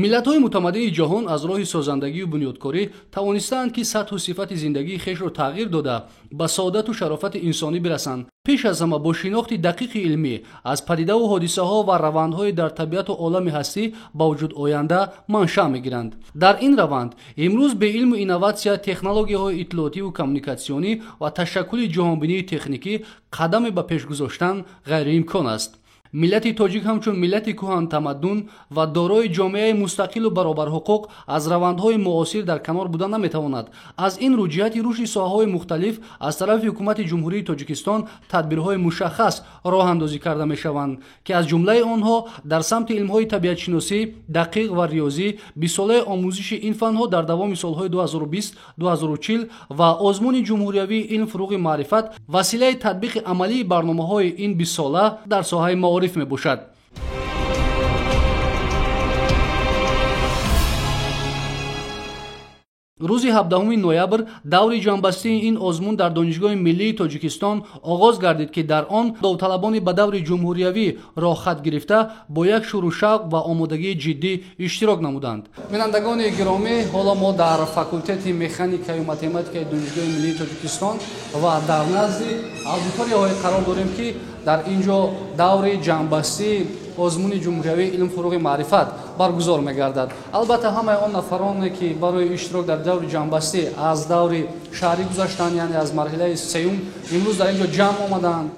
Миллатҳои мутамаддини ҷаҳон аз роҳи созандагию бунёдкорӣ тавонистаанд, ки сатҳу сифати зиндагии хешро тағйир дода, ба саодату шарофати инсонӣ бирасанд. Пеш аз ҳама бо шинохти дақиқи илмӣ аз падидаву ҳодисаҳо ва равандҳои дар табиату олами ҳастӣ ба вуҷуд оянда маншаъ мегиранд. Дар ин раванд имрӯз бе илму инноватсия, технологияҳои иттилоотиву коммуникатсионӣ ва ташаккули ҷаҳонбинии техникӣ қадаме ба пеш гузоштан ғайриимкон аст. Миллати тоҷик ҳамчун миллати кӯҳантамаддун ва дорои ҷомеаи мустақилу баробарҳуқуқ аз равандҳои муосир дар канор буда наметавонад. Аз ин рӯ ҷиҳати рушди соҳаҳои мухталиф аз тарафи ҳукумати Ҷумҳурии Тоҷикистон тадбирҳои мушаххас роҳандозӣ карда мешаванд, ки аз ҷумлаи онҳо дар самти илмҳои табиатшиносӣ, дақиқ ва риёзӣ бистсолаи омӯзиши ин фанҳо дар давоми солҳои 2020-2040 ва озмуни ҷумҳуриявии илм фуруғи маърифат василаи татбиқи амалии барномаҳои ин бистсола дар соҳаи маориф мебошад. Рӯзи 17 ноябр даври ҷамъбастии ин озмун дар Донишгоҳи миллии Тоҷикистон оғоз гардид, ки дар он довталабони ба даври ҷумҳуриявӣ роҳхат гирифта бо як шӯру шавқ ва омодагии ҷиддӣ иштирок намуданд. Бинандагони гиромӣ, ҳоло мо дар факултети механикаю математикаи Донишгоҳи миллии Тоҷикистон ва дар назди аудиторияҳое қарор дорем, ки дар ин ҷо даври ҷамъбастии озмуни ҷумҳуриявии илм фуруғи маърифат баргузор мегардад. Албатта, ҳамаи он нафароне, ки барои иштирок дар даври ҷамъбастӣ аз даври шаҳрӣ гузаштанд, яъне аз марҳилаи сеюм, имрӯз дар ин ҷо ҷамъ омаданд.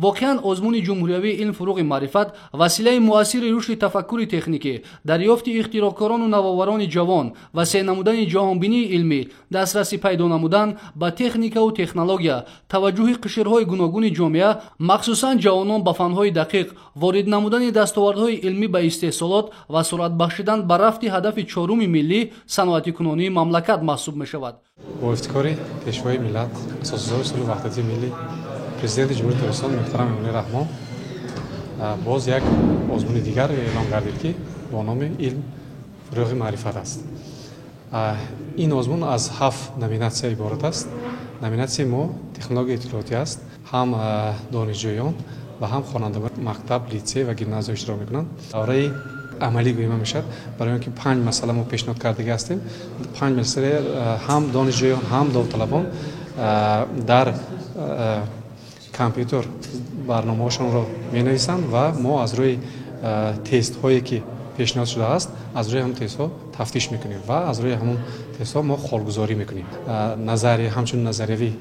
Воқеан, озмуни ҷумҳуриявии илм фуруғи маърифат василаи муассири рушди тафаккури техникӣ, дарёфти ихтироъкорону навоварони ҷавон, васеъ намудани ҷаҳонбинии илмӣ, дастрасӣ пайдо намудан ба техникаву технология, таваҷҷӯҳи қишрҳои гуногуни ҷомеа, махсусан ҷавонон ба фанҳои дақиқ, ворид намудани дастовардҳои илмӣ ба истеҳсолот ва суръат бахшидан ба рафти ҳадафи чоруми миллӣ саноатикунонии мамлакат маҳсуб мешавад. Бо ифтихори Пешвои миллат, асосгузори сулҳу ваҳдати миллӣ, Президенти Ҷумҳурии Тоҷикистон муҳтарам Эмомалӣ Раҳмон боз як озмуни дигар эълон гардид, ки бо номи илм фуруғи маърифат аст. Ин озмун аз 7 номинатсия иборат аст. Номинатсияи мо технологияи иттилоотӣ аст. Ҳам донишҷӯён ва ҳам хонандагони мактаб, литсей ва гимназия иштирок мекунанд. Давраи амалӣ гӯема мешавад, барои он ки 5 масъала мо пешниҳод кардагӣ ҳастем. 5 масъала ҳам донишҷӯён, ҳам довталабон дар компютер барномаҳошонро менависанд ва мо аз рӯи тестҳое, ки пешниҳод шудааст, аз рӯи ҳамон тестҳо тафтиш мекунем ва аз рӯи ҳамон тестҳо мо холгузорӣ мекунем. Назария ҳамчун назариявӣ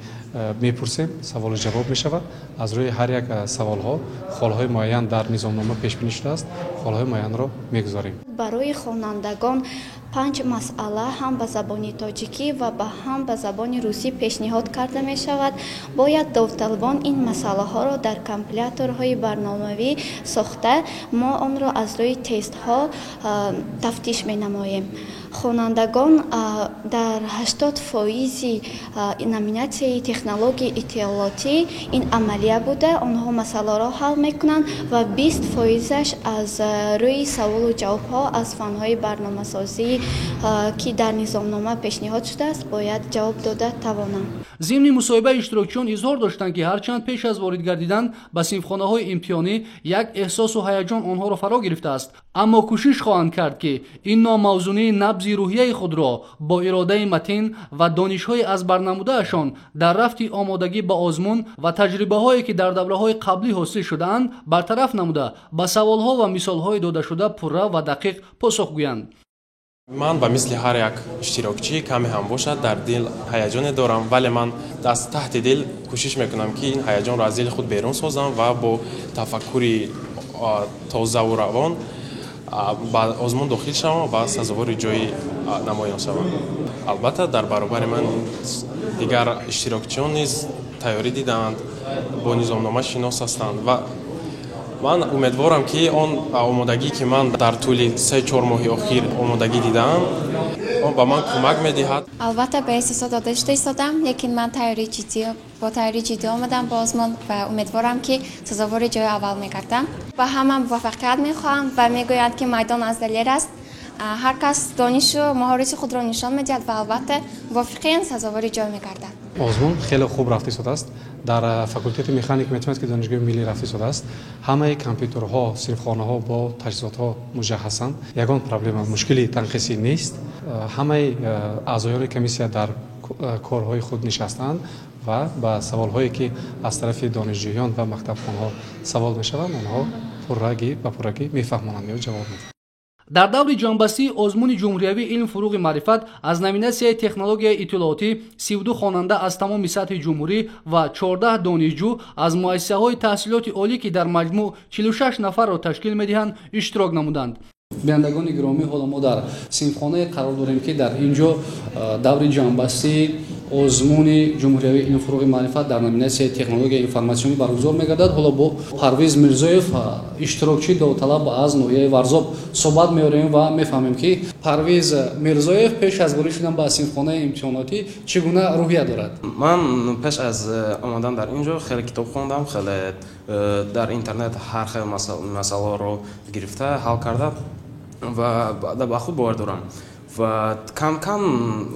мепурсем, саволу ҷавоб мешавад. Аз рӯи ҳар як саволҳо холҳои муайян дар низомнома пешбинӣ шудааст, холҳои муайянро мегузорем. Барои хонандагон 5 масъала ҳам ба забони тоҷикӣ ва ҳам ба забони русӣ пешниҳод карда мешавад. Бояд довталабон ин масъалаҳоро дар компютерҳои барномавӣ сохта, мо онро аз рӯи тестҳо тафтиш менамоем. Хонандагон дар 80% номинатсияи технологияи иттилоотӣ ин амалия буда, онҳо масъаларо ҳал мекунанд ва 20%-аш аз рӯи саволу ҷавобҳо аз фанҳои барномасозӣ, ки дар низомнома пешниҳод шудааст, бояд ҷавоб дода тавонанд. Зимни мусоҳиба иштирокчиён изҳор доштанд, ки ҳарчанд пеш аз ворид гардидан ба синфхонаҳои имтиҳонӣ як эҳсосу ҳаяҷон онҳоро фаро гирифтааст, аммо кӯшиш хоҳанд кард, ки ин номавзунии набзи рӯҳияи худро бо иродаи матин ва донишҳои аз барнамудаашон дар рафти омодагӣ ба озмун ва таҷрибаҳое, ки дар давраҳои қаблӣ ҳосил шудаанд, бартараф намуда, ба саволҳо ва мисолҳои додашуда пурра ва дақиқ посух гӯянд. Ман ба мисли ҳар як иштирокчӣ каме ҳам бошад дар дил ҳаяҷоне дорам, вале ман аз таҳти дил кӯшиш мекунам, ки ин ҳаяҷонро аз дили худ берун созам ва бо тафаккури тозаву равон ба озмун дохил шавам ва сазовори ҷои намоён шавам. Албатта, дар баробари ман дигар иштирокчиён низ тайёрӣ дидаанд, бо низомнома шинос ҳастанд ва ман умедворам, ки он омодагӣ, ки ман дар тӯли 3-4 моҳи охир омодагӣ дидаам, он ба ман кӯмак медиҳад. Албатта, ба эҳсосот дода шуда истодам, лекин ман бо тайёрии ҷиддӣ омадам ба озмун ва умедворам, ки сазовори ҷои аввал мегардам. Ба ҳама муваффақият мехоҳам ва мегӯянд, ки майдон аз далер аст. Ҳар кас донишу маҳорати худро нишон медиҳад ва албатта мувофиқи ин сазовори ҷой мегардад. Озмун хеле хуб рафта истодааст. Дар факултети механика математики Донишгоҳи миллӣ рафта истодааст. Ҳамаи компютерҳо, синфхонаҳо бо таҷҳизотҳо муҷаҳҳазанд. Ягон проблема, мушкили танқисӣ нест. Ҳамаи аъзоёни комиссия дар корҳои худ нишастаанд ва ба саволҳое ки аз тарафи донишҷӯён ва мактабхонҳо савол мешаванд, онҳо ба пуррагӣ мефаҳмонанд ё ҷавоб медиҳанд. Дар даври ҷамъбастии озмуни ҷумҳуриявии илм фуруғи маърифат аз номинатсияи технологияи иттилоотӣ 32 хонанда аз тамоми сатҳи ҷумҳурӣ ва 14 донишҷӯ аз муассисаҳои таҳсилоти олӣ, ки дар маҷмӯъ 46 нафарро ташкил медиҳанд, иштирок намуданд. Бинандагони гиромӣ, ҳоло мо дар синфхонае қарор дорем, ки дар ин ҷо даври ҷамъбастии озмуни ҷумҳуриявии илм фуруғи маърифат дар номинатсияи технологияи информатсионӣ баргузор мегардад. Ҳоло бо Парвиз Мирзоев, иштирокчии довталаб аз ноҳияи Варзоб, суҳбат меорем ва мефаҳмем, ки Парвиз Мирзоев пеш аз ворид шудан ба синфхонаи имтиҳонотӣ чӣ гуна рӯҳия дорад. Ман пеш аз омадан дар ин ҷо хеле китоб хондам, хеле дар интернет ҳар хел масъаларо гирифта ҳал карда ва ба худ бовар дорам ва кам-кам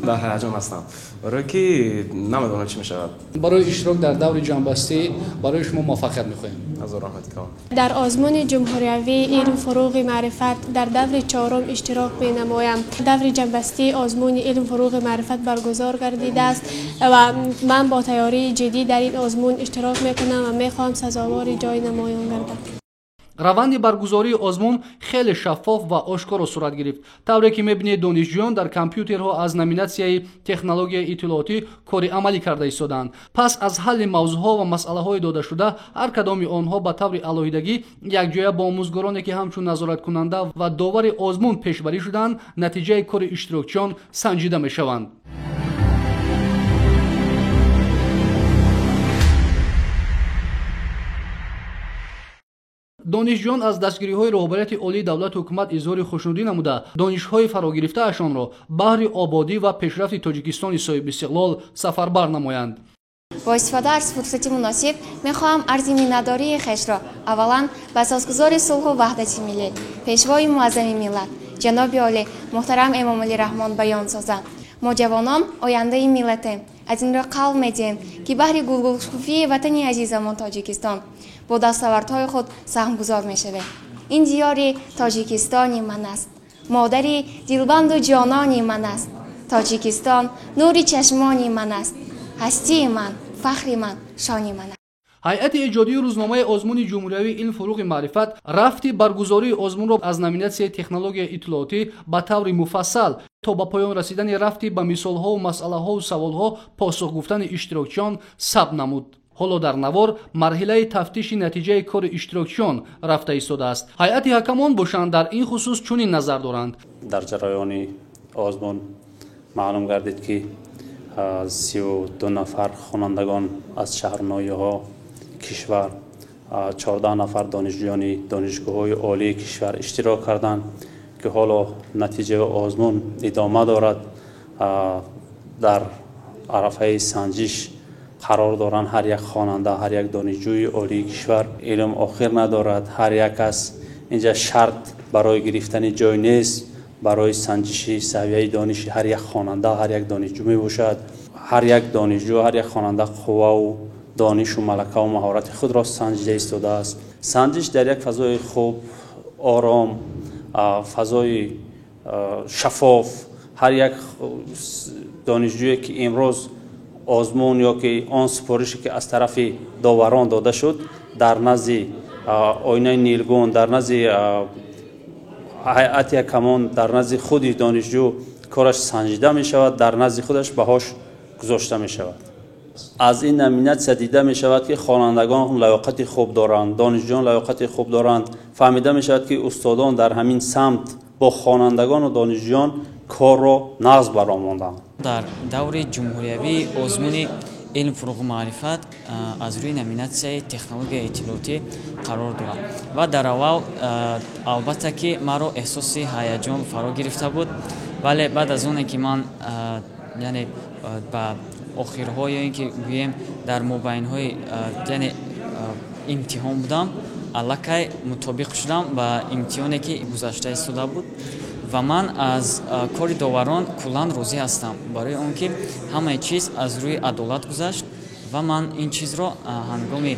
дар ҳаяҷон ҳастам, барое ки намедонам чӣ мешавад. Барои иштирок дар даври ҷамъбастӣ барои шумо муваффақият мехоҳем. Ҳазор раҳмати калон. Дар озмуни ҷумҳуриявии илм фуруғи маърифат дар даври чорум иштирок менамоям. Даври ҷамъбастии озмуни илм фуруғи маърифат баргузор гардидааст ва ман бо тайёрии ҷиддӣ дар ин озмун иштирок мекунам ва мехоҳам сазовори ҷои намоён гардам. Раванди баргузории озмун хеле шаффоф ва ошкоро сурат гирифт. Тавре ки мебинед, донишҷӯён дар компютерҳо аз номинатсияи технологияи иттилоотӣ кори амалӣ карда истодаанд. Пас аз ҳалли мавзӯъҳо ва масъалаҳои додашуда, ҳар кадоми онҳо ба таври алоҳидагӣ якҷоя бо омӯзгороне, ки ҳамчун назораткунанда ва довари озмун пешбарӣ шудаанд, натиҷаи кори иштирокчиён санҷида мешаванд. Донишҷӯён аз дастгириҳои роҳбарияти олии давлату ҳукумат изҳори хушнудӣ намуда, донишҳои фарогирифтаашонро баҳри ободӣ ва пешрафти Тоҷикистони соҳибистиқлол сафарбар намоянд. Бо истифода аз фурсати муносиб мехоҳам арзи миннатдории хешро аввалан ба асосгузори сулҳу ваҳдати миллӣ, пешвои муаззами миллат, ҷаноби олӣ муҳтарам Эмомалӣ Раҳмон баён созам. Мо ҷавонон ояндаи миллатем. Аз ин рӯ қавл медиҳем, ки баҳри гулгулшукуфии ватани азизамон Тоҷикистон бо дастовардҳои худ саҳмгузор мешавем. Ин диёри Тоҷикистони ман аст, модари дилбанду ҷонони ман аст. Тоҷикистон нури чашмони ман аст, ҳастии ман, фахри ман, шони ман аст. Ҳайати эҷодии рӯзномаи озмуни ҷумҳуриявии илм фуруғи маърифат рафти баргузории озмунро аз номинатсияи технологияи иттилоотӣ ба таври муфассал то ба поён расидани рафти ба мисолҳову масъалаҳову саволҳо посух гуфтани иштирокчиён сабт намуд. Ҳоло дар навор марҳилаи тафтиши натиҷаи кори иштирокчиён рафта истодааст. Ҳайати ҳакамон бошанд дар ин хусус чунин назар доранд. Дар ҷараёни озмун маълум гардид, ки 32 нафар хонандагон аз шаҳру ноҳияҳо кишвар, 14 нафар донишҷӯёни донишгоҳҳои олии кишвар иштирок карданд, ки ҳоло натиҷаи озмун идома дорад. Дар арафаи санҷиш қарор доранд ҳар як хонанда, ҳар як донишҷӯи олии кишвар. Илм охир надорад, ҳар як кас инҷа шарт барои гирифтани ҷой нест, барои санҷиши савияи дониши ҳар як хонанда, ҳар як донишҷӯ мебошад. Ҳар як донишҷӯ, ҳар як хонанда қувваву донишу малакаву маҳорати худро санҷида истодааст. Санҷиш дар як фазои хуб, ором, фазои шаффоф. Ҳар як донишҷӯе ки имрӯз озмун ё ки он супорише ки аз тарафи доварон дода шуд, дар назди оинаи нилгун, дар назди ҳайати ҳакамон, дар назди худи донишҷӯ кораш санҷида мешавад, дар назди худаш баҳош гузошта мешавад. Аз ин номинатсия дида мешавад, ки хонандагон лаёқати хуб доранд, донишҷӯён лаёқати хуб доранд. Фаҳмида мешавад, ки устодон дар ҳамин самт бо хонандагону донишҷӯён корро нағз баромонданд. Дар даври ҷумҳуриявии озмуни илм фуруғу маърифат аз рӯи номинатсияи технологияи иттилоотӣ қарор дорам ва дар аввал албатта ки маро эҳсоси ҳаяҷон фаро гирифта буд, вале баъд аз оне ки ман яъне ба охирҳо ё ин ки гӯем дар мобайнҳои яъне имтиҳон будам, аллакай мутобиқ шудам ба имтиҳоне ки гузашта истода буд Ва ман аз кори доварон куллан розӣ ҳастам, барои он ки ҳамаи чиз аз рӯи адолат гузашт ва ман ин чизро ҳангоми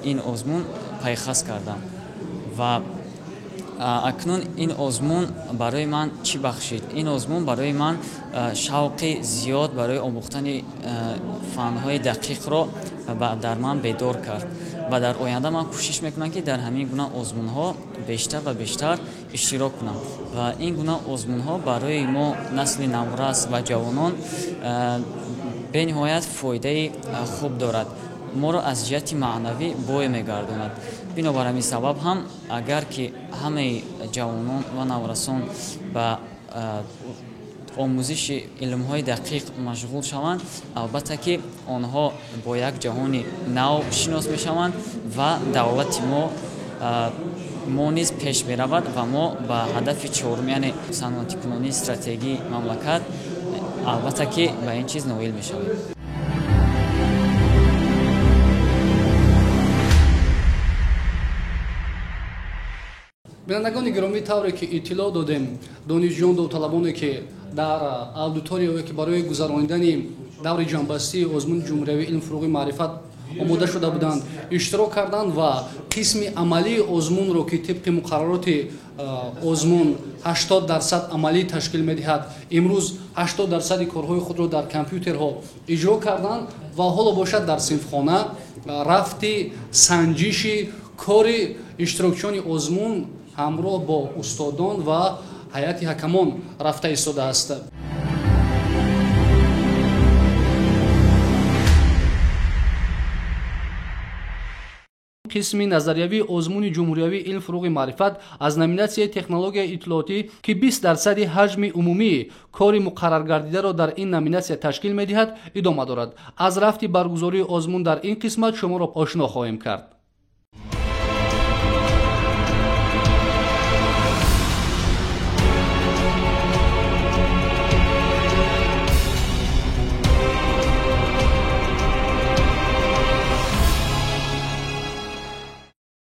ин озмун пайхас кардам. Ва акнун ин озмун барои ман чӣ бахшид? Ин озмун барои ман шавқи зиёд барои омӯхтани фанҳои дақиқро дар ман бедор кард ва дар оянда ман кӯшиш мекунам, ки дар ҳамин гуна озмунҳо бештар ва бештар иштирок кунам. Ва ин гуна озмунҳо барои мо насли наврас ва ҷавонон бениҳоят фоидаи хуб дорад, моро аз ҷиҳати маънавӣ бой мегардонад. Бинобар ҳамин сабаб ҳам агар ки ҳамаи ҷавонон ва наврасон ба омӯзиши илмҳои дақиқ машғул шаванд, албатта ки онҳо бо як ҷаҳони нав шинос мешаванд ва давлати мо низ пеш меравад ва мо ба ҳадафи чорум, яъне саноатикунонии стратегии мамлакат, албатта ки ба ин чиз ноил мешавем. Бинандагони гиромӣ, тавре ки иттилоъ додем, донишҷӯён, довталабоне ки дар аудиторияое ки барои гузаронидани даври ҷамъбастии озмуни ҷумҳуриявии илм фуруғи маърифат омода шуда буданд, иштирок карданд ва қисми амалии озмунро, ки тибқи муқаррароти озмун 80% амалӣ ташкил медиҳад, имрӯз 80% корҳои худро дар компютерҳо иҷро карданд ва ҳоло бошад дар синфхона рафти санҷиши кори иштирокчиёни озмун ҳамроҳ бо устодон ва ҳайати ҳакамон рафта истодааст. Қисми назариявии озмуни ҷумҳуриявии илм фуруғи маърифат аз номинатсияи технологияи иттилоотӣ, ки 20% ҳаҷми умумии кори муқарраргардидаро дар ин номинатсия ташкил медиҳад, идома дорад. Аз рафти баргузории озмун дар ин қисмат шуморо ошно хоҳем кард.